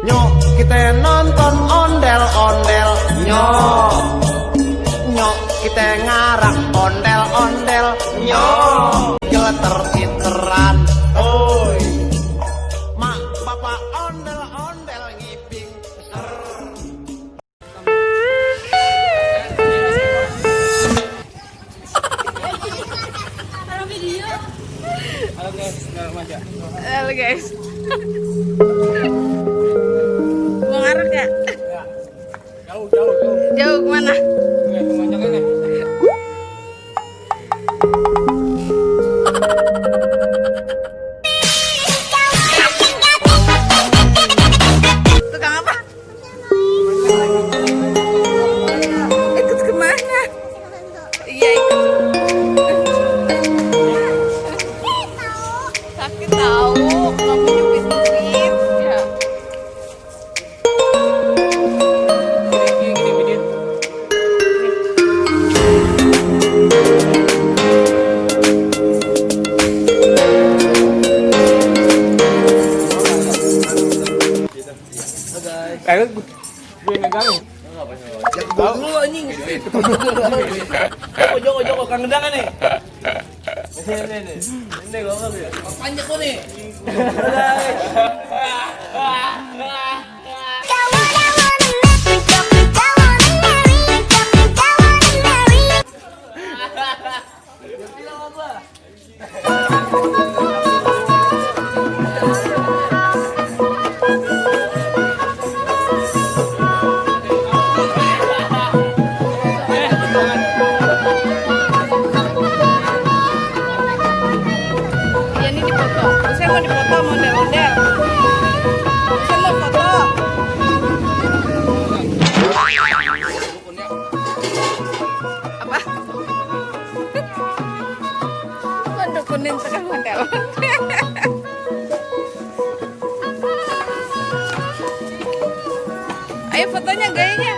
Nyok kita nonton ondel-ondel. Nyok nyok kita ngarang ondel-ondel. Nyok jeleter-iteran. Oi mak bapak ondel-ondel ngiping. Halo guys. Mau ngarep ya? Jauh. Jauh kemana? Kemanjangan. Tukang apa? Ikut kemana? Iya ikut. Sakit tahu, kamu nyupit-nyupit. Ya. Kayak gue megang. Dulu anjing. Joko kang gendangan nih. Ini gua enggak ya. Panjang kok nih. Iya ini dipoto. Saya mau dipoto mondel-ondel. Saya mau foto. Apa? Mendukunin tengah mondel. Ayo fotonya gayanya.